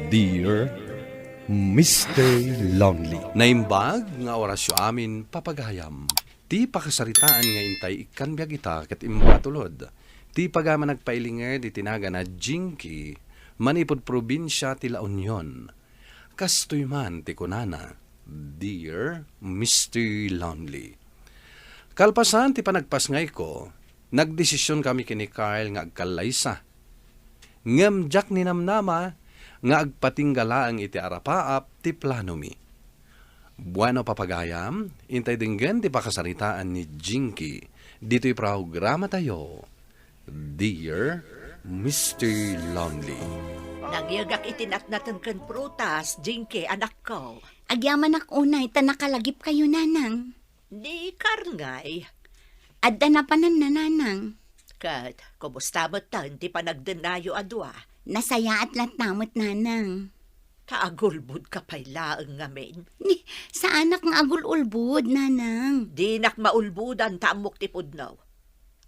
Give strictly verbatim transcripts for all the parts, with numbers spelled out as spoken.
Dear Mister Lonely. Naimbag nga orasyo amin, papagayam. Ti pakasaritaan nga intay ikkan biag ita ket immatulod. Ti pagayam a nagpailinged iti nagan a Jinky, manipud probinsia ti La Union. Kastoy man ti kunana, Dear Mister Lonely. Kalpasan ti panagpasngayko, nagdesision kami ken ni Carl nga agkallaysa. Ngem diak ninamnama nga agpatingga laeng iti arapaap ti planomi. Bueno, papagayam, intay denggen ti pakasaritaan ni Jinky ditoy programatayo, Dear Mister Lonely. Nangyegak iti natnateng ken prutas, Jinky, anakko. Agyamanak unay ta nakalagipkayo, nanang. Ni Carl ngay? Adda napananna, nanang. Ket kumusta metten ti panagdennayo a dua? Nasayaat latta met, nanang. Ta agulbodka pay laeng ngamin? Ni, saanak nga agul-ulbod, nanang. Dinak maulbodan ta ammok ti pudno.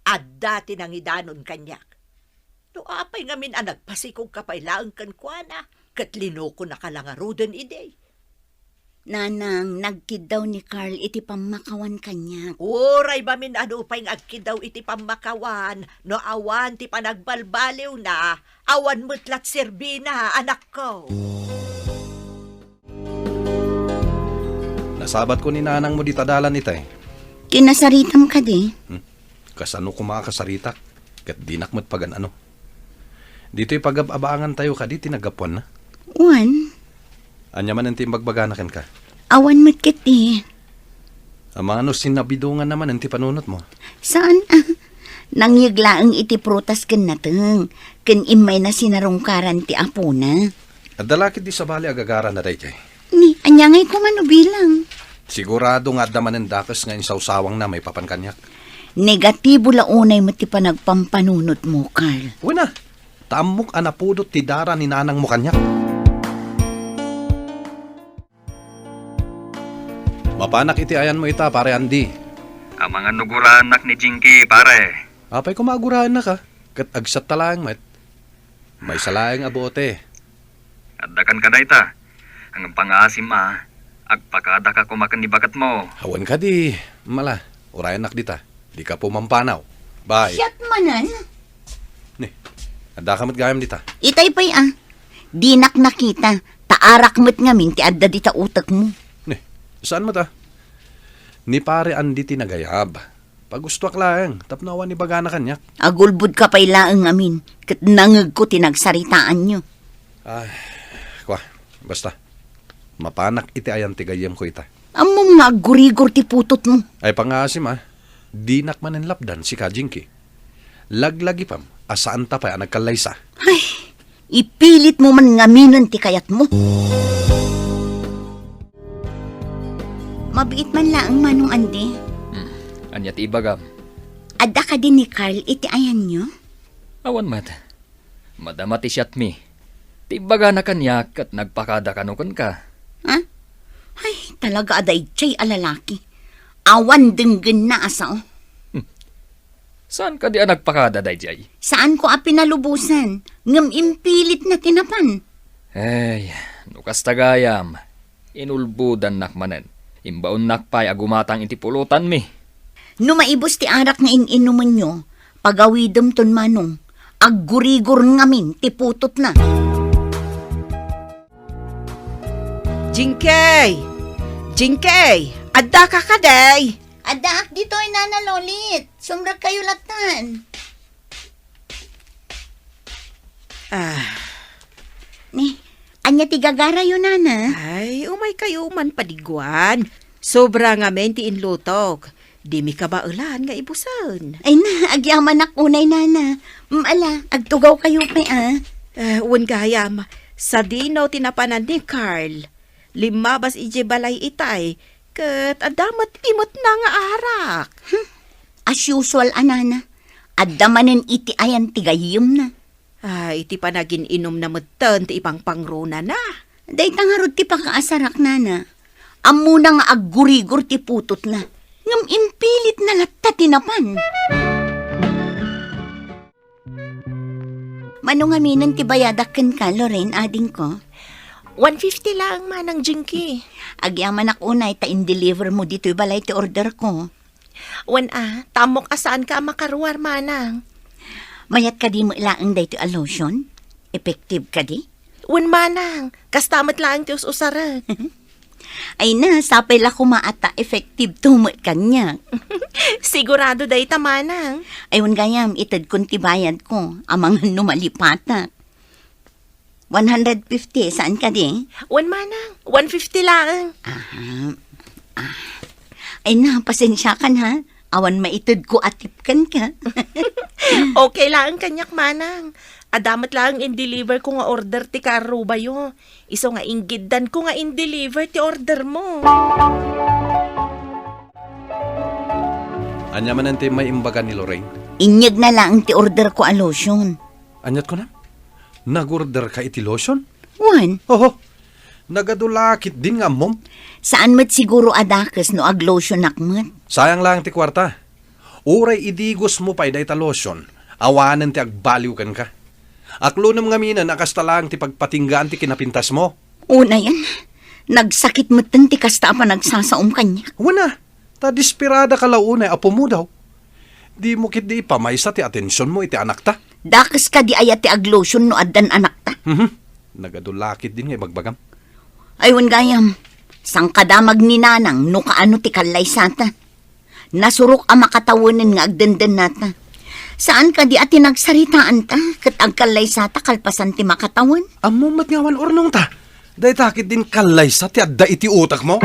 Adda ti nangidanon kaniak. No apay ngamin a nagpasikogka pay laeng kenkuana, ket linukonaka la ngaruden idi? Nanang, nagkiddaw ni Carl iti pammakawan kaniak. Uray mamin a nupay nga agkiddaw iti pammakawan, no awan ti panagbalbaliwna, awan met lat serbina, anakko. Nasabatko ni nanangmo dita dalan itay. Kinasaritam kadi? Hmm? Kasano koma a kasaritak? Ket dinak met pagan-ano. Ditoy pagab-abangantayo kadi ti naggapuanna? Wen. Ania manen ti imbagbagana kenka? Awan met ketdi. Amangan no sinabidonganna manen ti panunotmo? Saan a. Nangyeg laeng iti prutas ken nateng, ken immayna sinarungkaran ti apona. Adda la ketdi sabali a gagarana daydiay? Ni, ania ngay koma no bilang? Sigurado nga adda manen dakes nga insawsawangna maipapan kaniak. Negatibo la unay met ti panagpampanunotmo, Carl. Wen a, ta ammok a napudot ti dara ni nanangmo kaniak. Mapanak iti ayanmo ita, Pare Andy. Amangan no guraennak ni Jinky, pare. Apay koma a guraennak, a? Ket agsatta laeng met. Maysa laeng a bote. Adda kan ka dayta. Ngem pangngaasim a, agpakadaka koma ken ni baketmo. Awan kadi, mala, urayennak dita. Dika pumampanaw. Bye. Siak manen? Ni, addaka met gayam dita. Itay pay a. Dinak nakita, ta arak met ngamin ti adda dita utekmo. Ni, saan met a? Ni Pare Andy ti nagayab. Pagustoak laeng, tapno awan ibagana kaniak. Agulbodka pay laeng ngamin, ket nangegko ti nagsaritaanyo. Ay, kua, basta. Mapanak iti ayan ti gayyemko ita. Ammom nga aggurigor ti putotmo. Ay, pangngaasim a, dinak manen lapdan sika, Jinky. Laglagipem a saanta pay a nagkallaysa. Ay, ipilitmo man ngaminen ti kayatmo. Mabiit man laeng, Manong Andy. Hmm. Ania ti ibagam? Adda kadi ni Carl iti ayanyo? Awan met. Madama ti siatmi. Ti imbagana kaniak ket nagpakada kano kenka. Ha? Ay, talaga a daydiay a lalaki. Awan denggenna a sao. Hmm. Saan kadi a nagpakada daydiay? Saanko a pinalubosan, ngem impilitna ti napan. Ay, no kasta gayam, inulbodannak manen. Imbaonnak pay a gumatang iti pulotanmi. No maibus ti arak nga in-inumenyo, pagawidemton manong, aggurigor ngamin ti putotna. Jingkey! Jingkey! Addaka kadi? Addaak ditoy, Nana Lolit. Sumrekkayo lattan. Ah. Ni, ania ti gagarayo, Nana? Ay, umaykayo man padiguan. Sobra ngamin ti inlutok. Dimi kabaelan nga ibusen. Ay na, agyamanak unay, Nana. Mm, ala, agtugawkayo pay, a. Eh, wen gayam, sadino ti napanan ni Carl? Limmabas idiay balay itay, ket adda met imetna nga arak. Hmm. As usual a, Nana, adda manen iti ayan ti gayyemna. Ah, iti panagin-inumna metten ti ipangpangronana. Dayta ngarud ti pakaasarak, Nana. Ammona nga aggurigor ti putotna, ngem impilitna latta ti napan. Mano ngamin ti bayadak kenka, Lorraine, adingko? One fifty laeng, Manang Jinky. Agyamanak unay ta in-deliver mo ditoy balay ti order ko. Wen a, ta ammok a saanka a makaruar, Manang. Mayat kadi met laeng daytoy a lotion? Effective kadi? Wen, Manang, kasta met laeng ti us-usarek. Ay na, sapay la koma a ta effective to met kaniak. Sigurado dayta, Manang. Ay, wen gayam, itedkon ti bayadko, amangan no malipatak. One hundred fifty, saan kadi? Wen, Manang, one fifty laeng. Aha. Ah. Ay na, pasensiakan ha. Awan maitedko a tip kenka. Okay laeng kaniak, Manang. Adda met laeng in-deliver ko nga order ti kaarrubayo. Isu nga inggiddanko nga in-deliver ti order mo. Ania manen ti immaymbaga ni Lorraine? Inyegna laeng ti order ko a lotion. Aniat kunam? Nag-order ka iti lotion? Wen. Oho. Nagadu la ketdin nga ammom? Saan met siguro a dakes no ag-lotionak met. Sayang laeng ti kuarta. Uray idigosmo pay dayta lotion, awanen ti agbaliw kenka. Aklonem ngaminen a kasta laeng ti pagpatinggaan ti kinapintasmo. Unayen, nagsakit metten ti kasta a panagsasaom kaniak. Wen a, ta desperadaka la unay a pumudaw. Dimo ketdi ipamaysa ti atensionmo iti anakta. Dakes kadi aya ti ag-lotion no addan anakta? Mhm. Nagadu la ketdin nga ibagbagam. Ay, wen gayam, sangkadamag ni Nanang no kaano ti kallaysata. Nasurok a makatawenen nga agdendennata. Saan kadi a ti nagsaritaanta ket agkallaysata kalpasan ti makatawen? Ammom met nga awan urnongta. Dayta ketdin kallaysa ti adda iti utekmo.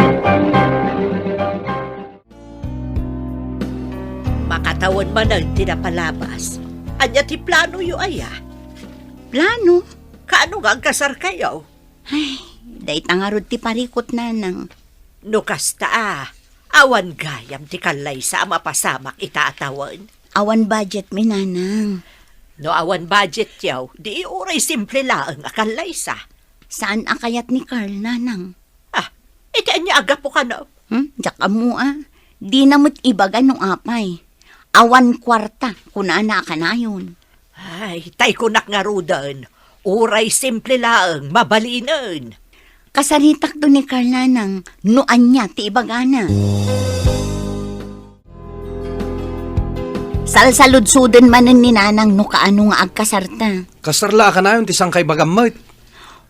Makatawen manen ti napalabas. Ania ti planoyo aya? Plano? Kaano nga agkasarkayo? Ay, dayta ngarud ti parikut, Nanang. No kasta a, awan gayam ti kallaysa a mapasamak ita a tawen. Awan budgetmi, Nanang. No awan budgetyo, di uray simple laeng a kallaysa. Saan a kayat ni Carl, Nanang? Ah, iti ania a gapu kano? Hmm? Diak ammo a. Dina met ibaga no apay. Awan kuarta, kunana a kanayon. Ay, tay kunak ngaruden, uray simple laeng, mabalinen. Kasaritakto ni Carl, Nanang, no ania ti ibagana. Salsaludsoden manen ni Nanang no kaano nga agkasarta. Kasar la a kanayon ti sangkaibagam met.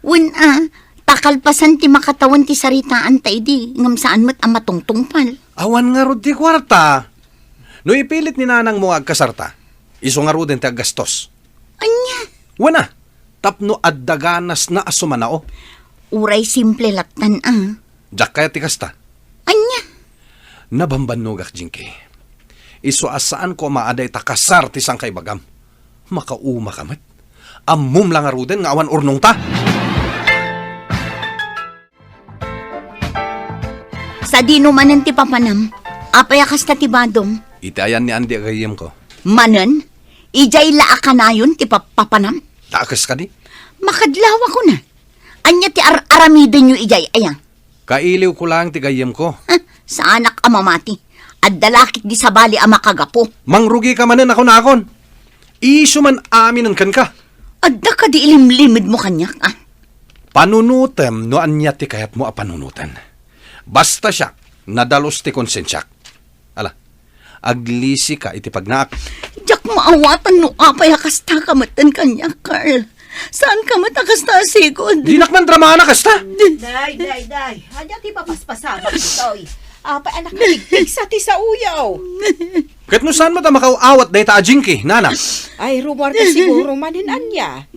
Wen a, ta kalpasan ti makatawen ti saritaanta idi, ngem saan met a matungtungpal. Awan ngarud ti kuarta. No ipilit ni Nanangmo nga agkasarta, isu ngaruden ti aggastos. Ania? Wen a, tapno adda ganasna a sumanao. Uray simple lattan a. Diak kayat ti kasta. Ania? Nabambannogak, Jinky. Isu a saan koma a dayta kasar ti sangkaibagam. Makaumaka met. Ammom la ngaruden nga awan urnongta. Sadino manen ti papanam? Apay a kasta ti badom? Iti ayan ni Andy a gayyemko. Manen? Idiay la a kanayon ti papapanam? Dakes kadi? Makadlawakon a. Ania ti ar-aramidenyo idiay aya? Kailiwko laeng ti gayyemko. Ah, saanak a mamati. Adda la ketdi sabali a makagapu. Mangrugika manen a kunakon. Isu man aminen kenka. Adda kadi ilimlimedmo kaniak, ah? Panunotem no ania ti kayatmo a panunoten. Basta siak, nadalus ti konsensiak. Ala, aglisika iti pagnaak. Diak maawatan no apay a kastaka metten kaniak, Carl. Saanka met a kasta a sigud? Dinak man dramana kasta. Day, day, day. Ania ti papaspasamak ditoy? Apay a nakapigpigsa ti saoyo? Ket no saan met a makaw-awat dayta a Jinky, Nanang? Ay, rumuarka siguro manen ania.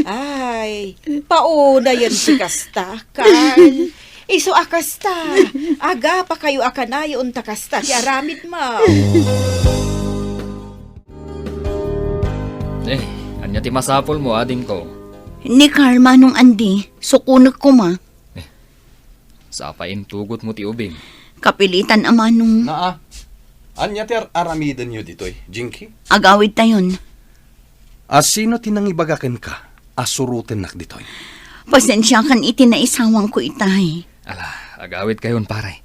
Ay, paunayen ti kasta, Carl. Isu a kasta, agapakayo a kanayon ta kasta ti aramidmo. Eh, ania ti masapulmo, adingko? Ni Carl, Manong Andy, sukonek koma. Eh, sapay intugotmo ti ubing. Kapilitan a, Manong. Naa, ania ti ar-aramidenyo ditoy, Jinky? Agawidtayon. A sino ti nangibaga kenka a surotennak ditoy? Pasensiakan iti naisawangko itay. Ala, agawidkayon, pare.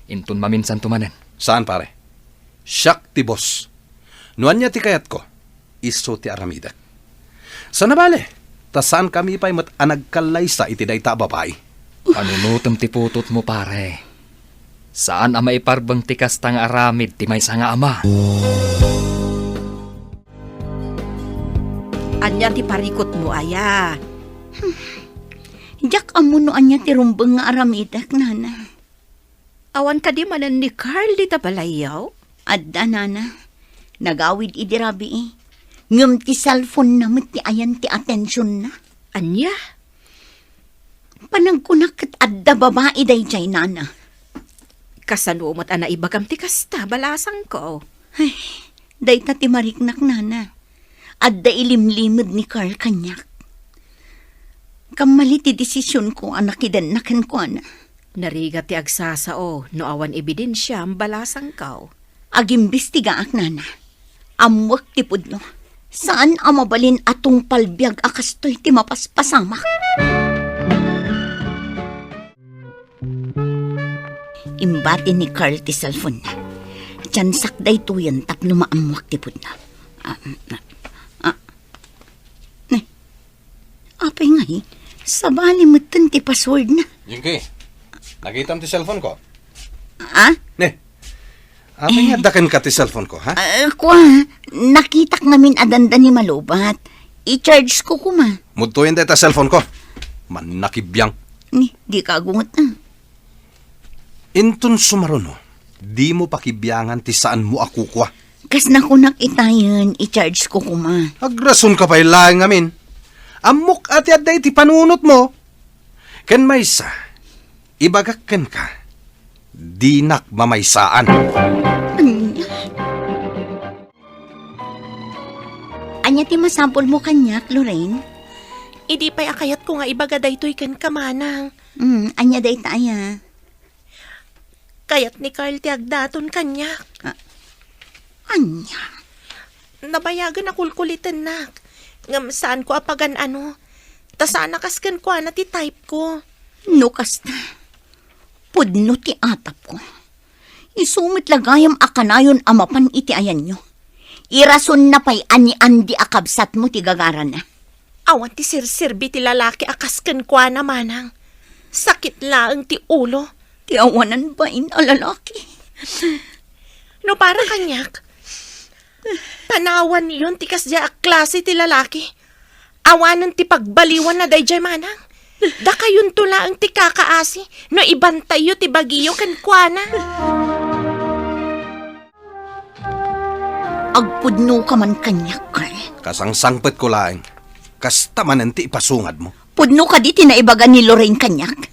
Inton maminsanto manen. Saan, pare? Siak ti boss. No ania ti kayatko, isu ti aramidek. Saan a bale, ta saankami pay met a nagkallaysa iti dayta a babai. Panunotem ti putotmo, pare. Saan a maiparbeng ti kasta nga aramid ti maysa nga ama. Ania ti parikutmo, aya? Diak ammo no ania ti rumbeng nga aramidek, nana. Awan kadi manen ni Carl dita balayyo? Adda, nana. Nagawid idi rabii. Ngem ti cellphone-na met ti ayan ti atensionna. Ania? Panagkunak ket adda babai daydiay, nana. Kasano met a naibagam ti kasta, balasangko? Ay, dayta ti mariknak, nana. Adda ilimlimed ni Carl kaniak. Kammali ti desisionko a nakidenna kenkuana. Narigat ti agsasao no awan ebidensiam, balasangko. Agimbestigaak, nana. Ammoek ti pudno. Saan a mabalin a tungpal biag a kastoy ti mapaspasamak. Imbati ni Carl ti cellphone-na. Tiansak daytoyen tapno maammoak ti pudno. Ah, ah, ah. Ne. Apay ngay, sabali metten ti password-na. Jinky, nakitam ti cellphone-ko? Ah? Ne. Apay nga adda kenka ti cellphone-ko, ha? Ah, kua, nakitak ngamin a dandani malubat. I-charge-ko koma. Mudtoyen dayta cellphone-ko. Mannakibiang. Ni, dika agunget, ah. Inton sumaruno, dimo pakibiangan ti saanmo a kukua. Kas nakunak itayen, i-charge-ko koma. Agrasonka pay laeng ngamin. Ammok a ti adda iti panunotmo. Ken maysa, ibagak kenka, dinak mamaysaan. Ania? Ania ti masapulmo kaniak, Lorraine? Idi pay a kayatko nga ibaga daytoy kenka, manang. Mm, ania dayta aya? Kayat ni Carl ti agdaton kaniak. Ah, ania? Nabayagen a kulkulitennak. Ngem saanko a pagan-ano. Ta saan a kas kenkuana ti type-ko. No kasta, pudno ti atapko. Isu met la gayam a kanayon a mapan iti ayanyo. Irasonna pay a ni Andy a kabsatmo ti gagarana. Awan ti serserbi ti lalaki a kas kenkuana, manang. Sakit laeng ti ulo. Ti awanan bain a lalaki. No para kaniak, panawanyon ti kasdiay a klase ti lalaki. Awanen ti pagbaliwanna daydiay, manang. Dakayonto laeng ti kakaasi no ibantayyo ti bagiyo kenkuana. Agpudnoka man kaniak, Carl. Kasangsangpetko laeng. Kasta manen ti ipasungadmo. Pudno kadi ti naibaga ni Lorraine kaniak?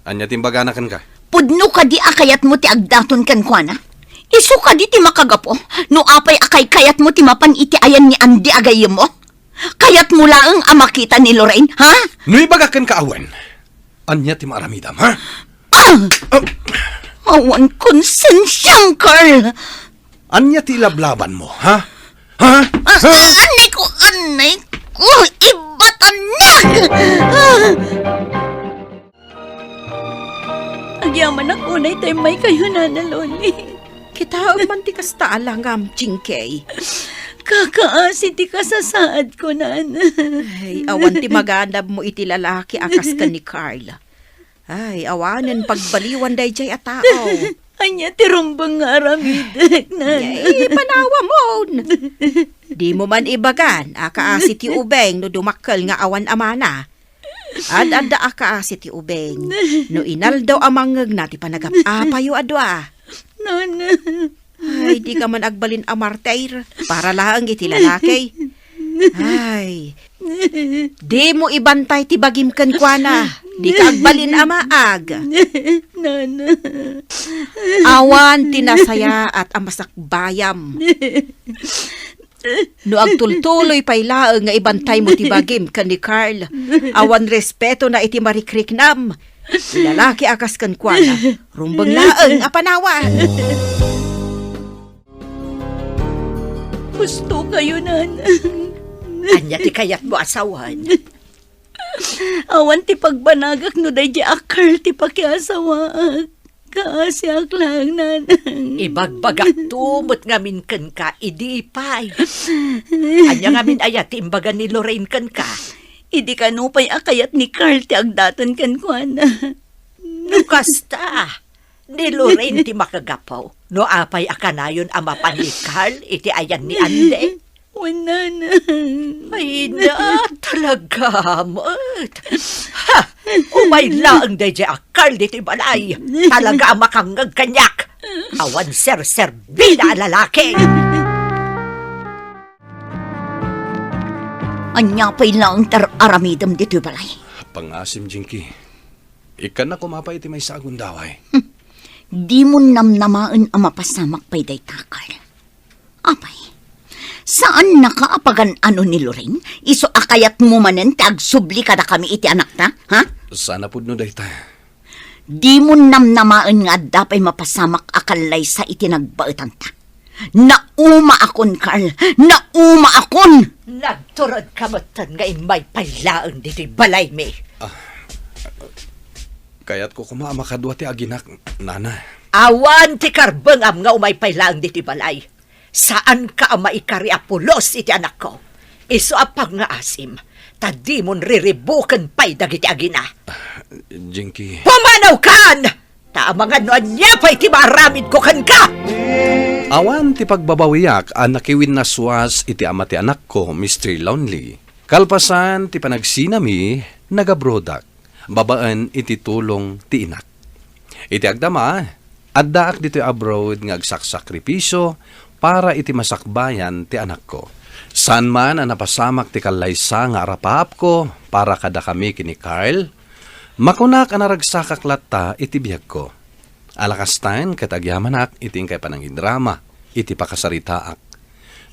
Ania ti imbagana kenka? Pudno kadi a kayatmo ti agdaton kenkuana? Isu kadi ti makagapu no apay a kaykayatmo ti mapan iti ayan ni Andy a gayyemmo? Kayatmo laeng a makita ni Lorraine, ha? No ibagak kenka a wen, ania ti maaramidam, ha? Ah! Ah! Awan konsensiam, Carl! Ania ti ilablabanmo, ha? Ha? Ah, ha? Ah, anay ko, anay ko, ibat, anak! Ah! Agyamanak unay ta immaykayo, Nana Loli. Kitaem man ti kasta a langam, Jinky. Kakaasi ti kasasaadko, Nana. Ay, awan ti maganabmo iti lalaki a kas ken ni Carl. Ay, awanen pagbaliwan daydiay a tao. Ania ti rumbeng nga aramidek, Nana? Ay, panawamon. Dimo man ibagan a kaasi ti ubeng no dumakkel nga awan amana. Ad-adda a kaasi ti ubeng no inaldaw a mangngegna ti panagap-apayo a dua. Nana. Ay, dika man agbalin a martir para laeng iti lalaki. Ay, dimo ibantay ti bagim kenkuana. Dika agbalin a maag. Nana. Awan ti nasayaat a masakbayam. No agtultuloy pay laeng nga ibantaymo ti bagim ken ni Carl, awan respetona iti marikriknam. Ti lalaki a kas kenkuana, rumbeng laeng a panawan. Husto kayo, Nana. Ania ti kayatmo a sawen? Awan ti pagbanagak no daydiay a Carl ti pakiasawaak. Kaasiak laeng, Nanang. Ibagbagakto met ngamin kenka, idi pay. Ania ngamin aya ti imbaga ni Lorraine kenka? Idi kano pay a kayat ni Carl ti agdaton kenkuana. No kasta, ni Lorraine ti makagapu. No apay a kanayon a mapan ni Carl iti ayan ni Andy? Wen, Nanang. Ay na, talaga met. Ha! Umay laeng daydiay a Carl ditoy balay. Talaga a makangngeg kaniak. Awan serserbida a lalaki. Ania pay laeng ti ar-aramidem ditoy balay? Pangasim, Jinky. Ikkannak koma pay iti maysa a gundaway. Hmm. Dimon namnamaen a mapasamak pay dayta, Carl. Apay, saannaka a pagan-ano ni Lorraine? Isu a kayatmo manen ti agsubli kadakami iti anakta, ha? Saan a pudno dayta. Dimon namnamaen nga adda pay mapasamak a kallaysa iti nagbaetanta. Naumaakon, Carl! Naumaakon! Nagturedka metten nga immay pay laeng ditoy balaymi. Ah, kayatko koma a makadua ti aginak, Nana. Awan ti karbengam nga umay pay laeng ditoy balay. Saanka a maikari a pulos iti anakko. Isu a pangngaasim, ta dimon riribuken pay dagiti agina. Jinky. Pumanawkan! Ta amangan no ania pay ti maaramidko kenka! Awan ti pagbabawiak a nakiwinnaswas iti ama ti anakko, Mister Lonely. Kalpasan ti panagsinami, nagabrodak babaen iti tulong ti inak. Iti agdama, addaak ditoy abroad nga agsaksakripisio para iti masakbayan ti anakko. Saan man a napasamak ti kallaysa nga arapaapko para kadakami ken ni Carl, makunak a naragsakak latta iti biagko. Ala kastan ket agyamanak iti inkay panangidrama iti pakasaritaak.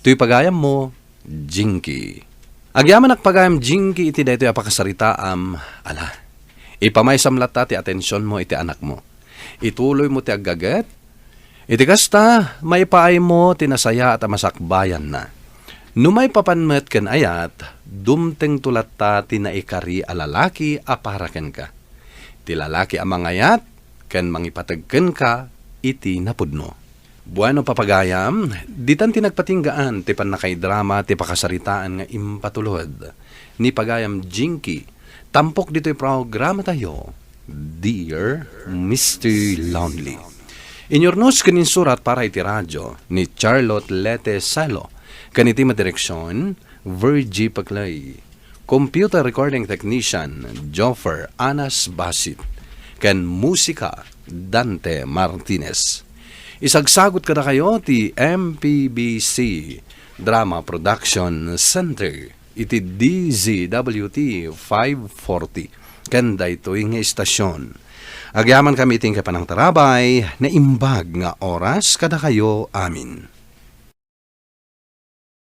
Toy pagayammo, Jinky. Agyamanak pagayam, Jinky, iti daytoy a pakasaritaam. Ala, ipamaysam latta ti atensionmo iti anakmo. Ituloymo ti aggaget. Iti kasta, maipaaymo ti nasayaat a masakbayanna. No maipapan met ken ayat, dumtengto latta ti naikari a lalaki a para kenka. Ti lalaki a mangayat ken mangipateg kenka iti napudno. Bueno, papagayam, ditan ti nagpatinggaan ti pannakaidrama ti pakasaritaan nga impatulod ni pagayam Jinky, tampok ditoy programatayo, Dear Mister Lonely. Inyurnos ken insurat para iti radio ni Charlotte Lete Salo, ken iti madireksion, Virgie Paclay. Computer recording technician, Joffer Anas Basit. Ken musika, Dante Martinez. Isagsagut kadakayo ti M P B C Drama Production Center iti D Z W T five forty ken daytoy nga istasyon. Agyamankami iti inkay panangtarabay, naimbag nga oras kadakayo amin.